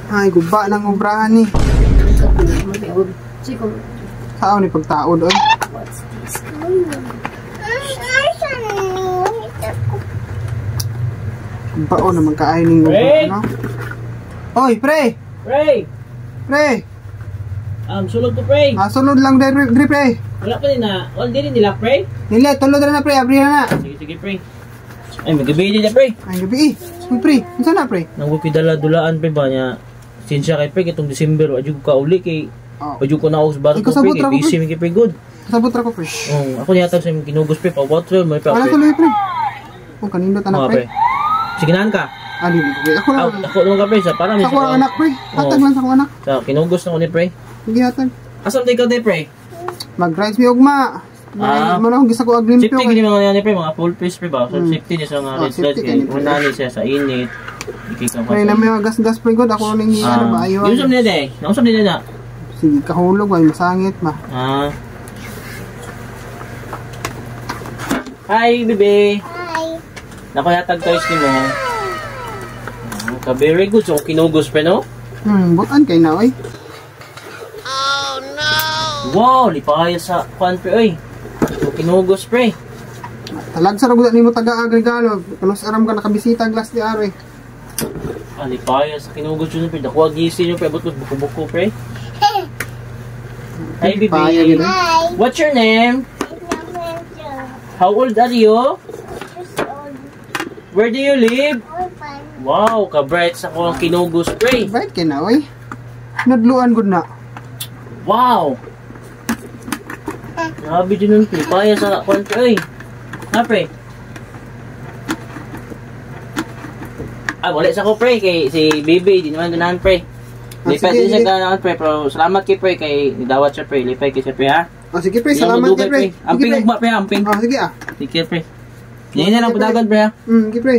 Ay, guba ng obrahan ni. Sao ni pagtaod oy? What's this? Bao naman kaayo ning Pre! obra, no? Oy, pre! Pre! Pre! Sulod ko, pre. Ah, sulod lang dre, dre, pre. Wala pa din na. Wala din nila, pre. Nila, tulod na pre, abri na na. Sige, sige, pre. Ay, magabi din na, pre. Ay, gabi eh. Uy, pre, unsa na, pre? Nang ko dala dulaan, pre, ba niya. Sinsya kay pre, kitong December, adyo ko kauli kay Oh. adyo ko na ako sa barko, Ay, kasabot pre, kay ra ko, busy pre. mi kay pre, good. Kasabot ra ko, pre. Oh, ako niya sa imong kinugos, pre, pa-water mo pre. Wala Pre. tuloy, pre. Oh, kanindot Mga anak, pre. pre. Sige naan ka. Ah, di, pre. Ako Aw, lang. ako naman ka, pre, sa para Sa ko ang anak, pre. Hatag lang sa ko anak. Sa kinugos na ko ni pre. Sige, hatag. Asam tayo ka, pre? Mag-rice mi ugma. Ah. Mo na akong gisa ko og limpyo. Safety gini mga niya ni pre, mga full face pre ba? So, safety niya sa mga Oh, red safety flags kay kay ni pre. una ni siya sa init. Iki ka Pre, na may mga gas-gas pre god ako ning ano ba ayo. Yung niya day. Nausap niya na. Sige, kahulog ay masangit ma. Ah. Hi, bebe. Hi. Nako yatag toys ni mo. Ah, ka very good. So kinugos pre no? Butan kay na oy. Wow, lipaya sa kwan pre oy. So kinugos pre. Talag sa rugda nimo taga agregalo. Kunos aram ka nakabisita glass di are. Ah, lipaya sa kinugos yun pre. Dakuha gisi nyo pre. Abot ko buko-buko pre. Hi, bebe. Lipaya gid. eh. Hi. What's your name? How old are you? Where do you live? Wow, ka-bright sa ko ang kinugos pre. Bright kay na oy. Nadluan gud na. Wow! Grabe din nun, pre. Paya sa kwan, pre. Oy. Ha, pre? Ah, wala sa ko, pre. Kay si Bibi, di naman ganahan, pre. Ah, Lipay sige, din siya sige. ganahan, pre. Pero salamat kay pre kay nidawat siya, pre. Lipay kay siya, pre, ha? Oh, sige pre, Di na salamat madugay, kay pre. Sige, Amping pre. ugma, pre. Amping. Oh, sige ah. Sige, pre. Yan na lang, Sige, pre. pudagan, pre, ha? Sige pre.